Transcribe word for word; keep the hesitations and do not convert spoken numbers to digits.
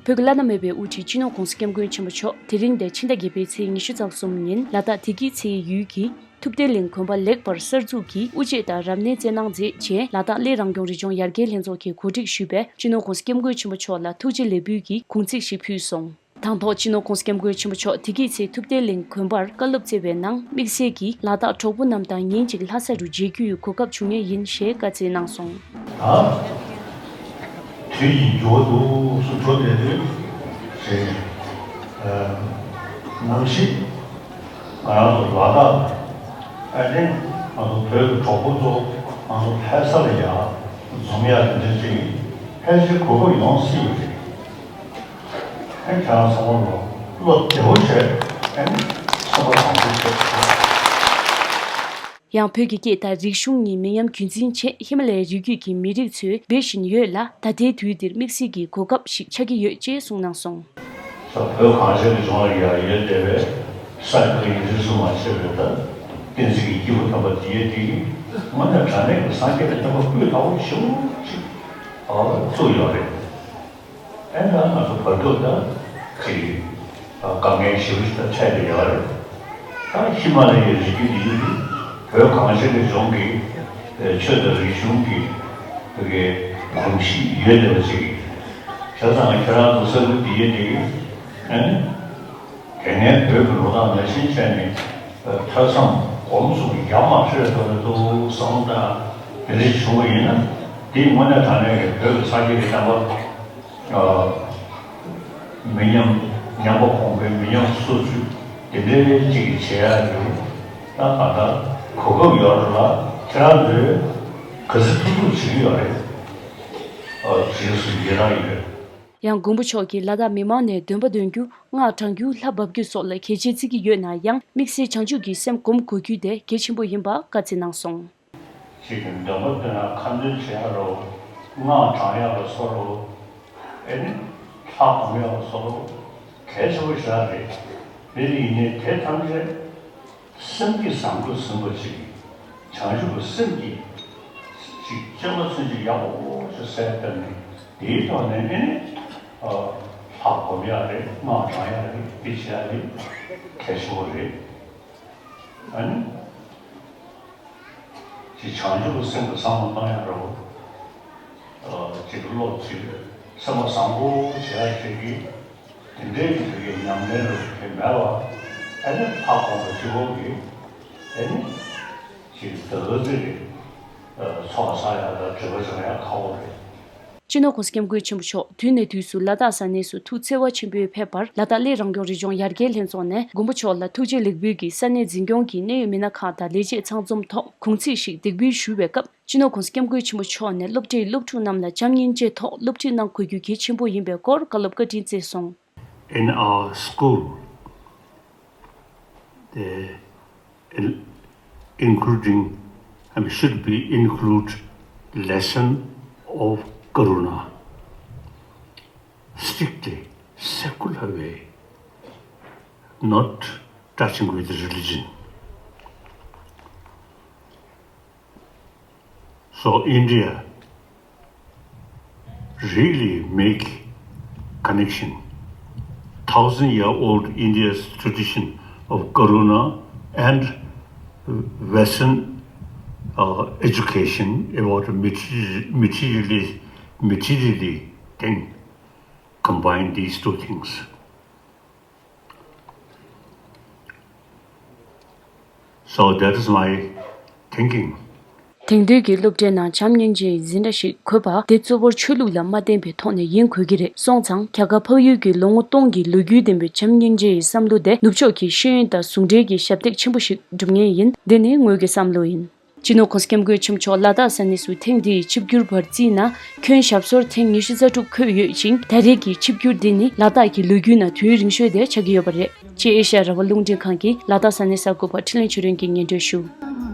བོད་ཀྱི་བླ་ན་མེད་པའི་དབུ་ཁྲིད་སྤྱི་ནོར་༧གོང་ས་༧སྐྱབས་མགོན་ཆེན་པོ་མཆོག་དེ་རིང་སྟེ་ཕྱི་ཟླ་བརྒྱད་པའི་ཚེས་ཉི་ཤུ་རྩ་གསུམ་ཉིན་ལ་དྭགས་བདེ་སྐྱིད་ཚེ་ཡི་ཡུལ་གྱི་ཐུབ་བསྟན་གླིང་དགོན་པ་ལེགས་པར་གསར་འཛུགས་ཀྱིས་དབུ་འབྱེད་དང་རབ་གནས་སྩལ་གནང་མཛད་རྗེས། ལ་དྭགས་གླེ་རང་སྐྱོང་རི་ལྗོངས་ཡར་རྒྱས་ལྷན་ཚོགས་ཀྱིས་གོ་སྒྲིག་ཞུས་པའི་སྤྱི་ནོར་༧གོང་ས་༧སྐྱབས་མགོན་ཆེན་པོ་མཆོག་ལ་ཐུགས་རྗེ་ལེགས་འབུལ་གྱི་གུང་ཚིགས་ཤིག་ཕུལ་སོང་། དང་ཐོག་སྤྱི་ནོར་༧གོང་ས་༧སྐྱབས་མགོན་ཆེན་པོ་མཆོག་བདེ་སྐྱིད་ཚེ་ཐུབ་བསྟན་གླིང་དགོན་པར་བཀའ་སློབ་སྩལ་བའི་ནང་། དམིགས་བསལ་གྱིས་ལ་དྭགས་གྲོགས་པོ་རྣམས་དང་ཉིན་གཅིག་ལྷ་ས་རུ་མཇལ་རྒྱུ་ཡི་གོ་སྐབས་བྱུང་ངེས་ཡིན་ཞེས་བཀའ་སྩལ་གནང་སོང་། ད་དུས་ཀྱི་འགྱུར་བ་འདུག་སུ་འགྲོ་བསྡད་དུས་ཞེས་ནང་བཞིན་ང་རང་ཚོ་ལ་དྭགས་ཨ་ནི་ང་ཚོ་བོད་ཀྱི་གྲོགས་པོ་ཚོ་ང་ཚོ་ལྷ་ས་ལ་ཡར་འཛོམས་ཡག་དེ་འདྲ་ཅིག་ཕལ་ཆེར་གོ་སྐབས་ཡོང་སྲིད་པ་རེད། ཨེ་ཁྱེད་རང་ཚང་མ་ལོ་བློ་བདེ་བོ་བྱས་ཨེ་ནི་སེམས་པ་བཟང་པོ་བྱས། ཡང་བོད་ཀྱི་སྐད་དང་རིག་གཞུང་གཉིས་མི་ཉམས་རྒྱུན་འཛིན་ཆེད་ཧི་མ་ལ་ཡའི་རི་རྒྱུད་ཀྱི་མི་རིགས་ཚོས་འབད་བཞིན་ཡོད་ལ། ད་ལྟའི་དུས་འདིར་དམིགས་བསལ་གྱི་གོ་སྐབས་ཤིག་ཆགས་ཀྱི་ཡོད་ཅེས་གསུངས་གནང་སོང་། ས་བོད་གངས་ཅན་གྱི་ལྗོངས་ལ་ཡར་ཡོད་བསྡད་པའི་ས་ཡི་རིགས་སུ་མ་ཆད་པའི་ད་བསྟན་འཛིན་གྱི་སྐྱེས་བུ་དམ་པ་འདི་ཡོད་དེ་གིས་དངོས་གནས་དྲང་གནས་ཀྱི་སངས་རྒྱས་ཀྱི་བསྟན་པ་སྤུས་དག་པོ་ཞེ་པོ་ཅིག་བཙུགས་ཡོད་རེད། ཨེ་ད་ང་ཚོ་བར་སྐབས་ད་ཅིག་དཀའ་ངལ་ཞེ་པོ་ཞིག་ད་འཕྲད་བསྡད་ཡོད་རེད། ད་ཧི་མ་ལ་ཡའི་རི་རྒྱུད་འདི་ཡིན་དུས་བོད་གངས་ཅན་གྱི་ལྗོངས་ཀྱི་ཆོས་དང་རིག་གཞུང་གི་བོད་ཀྱི་གོམས་གཤིས་ཡོད་བསྡད་པ་ཅིག་བྱས་ཙང་ཁྱེད་རང་ཚོ་ས་ཁུལ་འདི་ཡིན་དུས་ཨེ་ནི་དེ་སྔའི་བོད་ཀྱི་ལོ་ལྟར་ནང་བཞིན་བྱས་ནས་ཐོས་བསམ་སྒོམ་གསུམ་ཡར་མར་འཕེལ་འགྲོ་གི་འདུག་བསམ་བློ་བཏང་དེ་འདྲ་བྱུང་བ་ཡིན་ན་དེ་དངོས་གནས་དྲང་གནས་ཀྱི་བོད་ཀྱི་སངས་རྒྱས་ཀྱི་བསྟན་པ། མི་ཉམས་ཉམས་པ་སྤོང་བའི་མི་ཉམས་སོར་ཆུད་དེ་འདྲའི་ཅིག་བྱེད་ཡ་ཡོད། ད་ག་ད་གོ་སྐབས་ཡོད་རེད་ལ་ཁྱེད་རང་ཚོས་ག་ཚོད་ཐུབ་ཐུབ་བྱེད་ཀྱི་ཡོད་རེད། རྗེས་སུ་ཡི་རང་ཡོད། ཡང་མགོན་པོ་མཆོག་གིས་ལ་དྭགས་མི་མང་ནས་འདོན་པ་འདོན་རྒྱུ་སྔགས་བགྲང་རྒྱུ་ལྷ་བབས་རྒྱུ་སོགས་ལ་གལ་ཆེར་བརྩི་གི་ཡོད་ན་ཡང་དམིགས་བསལ་བྱང་ཆུབ་ཀྱི་སེམས་སྒོམ་དགོས་རྒྱུ་དེ་གལ་ཆེན་པོ་ཡིན་པ་བཀའ་སྩལ་གནང་སོང་། ཞིག་གི་འདོན་པ་འདོན་ན་ཁ་འདོན་བྱེད་ཡ་རོ། སྔགས་བགྲང་ཡ་རོ་སོ་རོ། ཨེ་ནི། ལྷ་སྒོམ་ཡ་རོ་སོ་རོ། གལ་ཆེ་བོ་ཞིག་རེད། དེ་ཡིན་ནའི་དེ་ཐམས་ཅད་སེམས་ཀྱིས་བཟང་པོ་ཟིན་པ་ཅིག་བྱང་ཆུབ་ཀྱི་སེམས་ཀྱིས་ཅིག་སྤྱོད་པ་ཚུན་ཆད་ཡག་པོ་ཞིག་གསལ་བཏབ་ནས་དེའི་ཐོག་ནས་ཨེ་ནི། ལྷ་སྒོམ་ཡ་རེད། སྔགས་བགྲང་ཡ་རེད། དེ་བྱེད་ཡ་རེད། གལ་ཆེ་བོ་རེད། ཨ་ནི། ཅིག་བྱང་ཆུབ་ཀྱི་སེམས་ཀྱི་བསམ་བློ་གཏོང་ཡ་འདྲ་བོ། ཅིག་བློ་ཅིག་སེམས་པ་བཟང་པོ་བྱེད་ཡ་ཞིག་གིས་དེ་འདྲའི་གི་དེ་གའི་ཉམས་ལེན་རུ་དེ་མེད་པ། ཨ་ནི་ལྷ་སྒོམ་པ་གཅིག་པོ་གིས་ཨ་ནི་ཅིག་ད་ག་ཚོད་ཀྱི་ཚོགས་བསགས་ཡ་དང་སྒྲིབ་པ་སྦྱང་ཡ་ཁག་པོ་རེད། སྤྱི་ནོར་༧གོང་ས་༧སྐྱབས་མགོན་ཆེན་པོ་མཆོག་དུས་ནས་དུས་སུ་ལ་དྭགས་ས་གནས་སུ་ཐུགས་བརྩེ་བ་ཆེན་པོས་ཕེབས་པར། ལ་དྭགས་གླེ་རང་སྐྱོང་རི་ལྗོངས་ཡར་རྒྱས་ལྷན་ཚོགས་ནས་མགོན་པོ་མཆོག་ལ་ཐུགས་རྗེ་ལེགས་འབུལ་གྱིས་ས་གནས་འཛིན་སྐྱོང་གི་གནད་ཡོད་མི་སྣ་ཁག་དང་ལས་བྱེད་ཚང་འཛོམས་ཐོག་གུང་ཚིགས་ཤིག་འདེགས་འབུལ་ཞུ་བའི་སྐབས། སྤྱི་ནོར་༧གོང་ས་༧སྐྱབས་མགོན་ཆེན་པོ་མཆོག་ནས་སློབ་གྲྭའི་སློབ་ཕྲུག་རྣམས་ལ་བྱམས་སྙིང་རྗེའི་ཐོག་སློབ་ཁྲིད་གནང་དགོས་རྒྱུ་གལ་ཆེན་པོ་ཡིན་པའི་སྐོར་བཀའ་སློབ་བཀའ་དྲིན་བསྩལ་སོང་། In our school, the in- including, I mean, should be include lesson of Karuna. Strictly, secular way, not touching with religion. So India really make connection. Thousand year old India's tradition of Karuna and Western uh, education about materially, materially, materially thing, combine these two things. So that is my thinking. དེང་དུས་ཀྱི་སློབ་གྲྭའི་ནང་བྱམས་སྙིང་རྗེ་ཡི་འཛིན་གྲྭ་ཞིག་དགོས་པ་དེ་གཙོ་བོར་ཆོས་ལུགས་ལ་མ་བརྟེན་པའི་ཐོག་ནས་ཡིན་དགོས་ཀྱི་རེད་སོང་ཙང་། རྒྱ་གར་འཕགས་ཡུལ་གྱི་ལོ་ངོ་སྟོང་གི་ལོ་རྒྱུས་ལྡན་པའི་བྱམས་སྙིང་རྗེ་ཡི་བསམ་བློ་དེ་ནུབ་ཕྱོགས་ཀྱི་ཤེས་ཡོན་དང་ཟུང་འབྲེལ་གྱི་ཞབས་འདེགས་ཆེན་པོ་ཞིག་སྒྲུབ་ངེས་ཡིན། འདི་ནི་ངོས་ཀྱི་བསམ་བློ་ཡིན། སྤྱི་ནོར་༧གོང་ས་༧སྐྱབས་མགོན་ཆེན་པོ་མཆོག་ལ་དྭགས་ས་གནས་སུ་ཐེངས་འདིའི་ཆིབས་བསྒྱུར་བར་བརྩིས་ན། ཁྱོན་ཞབས་སོར་ཐེངས་ཉི་ཤུ་རྩ་དྲུག་འཁོད་ཡོད་ཅིང་། ད་རེས་ཀྱི་ཆིབས་བསྒྱུར་འདི་ནི་ལ་དྭགས་ཀྱི་ལོ་རྒྱུས་ནང་དུས་རིང་ཤོས་དེ་ཆགས་ཀྱི་ཡོད་པ་རེད། ཅེས་ཨེ་ཤ་ཡ་རང་དབང་རླུང་འཕྲིན་ཁང་གི་ལ་དྭགས་ས་གནས་གསར་འགོད་པ་འཕྲིན་ལས་ཆོས་སྒྲོན་གྱིས་སྙན་སྒྲོན་ཞུ།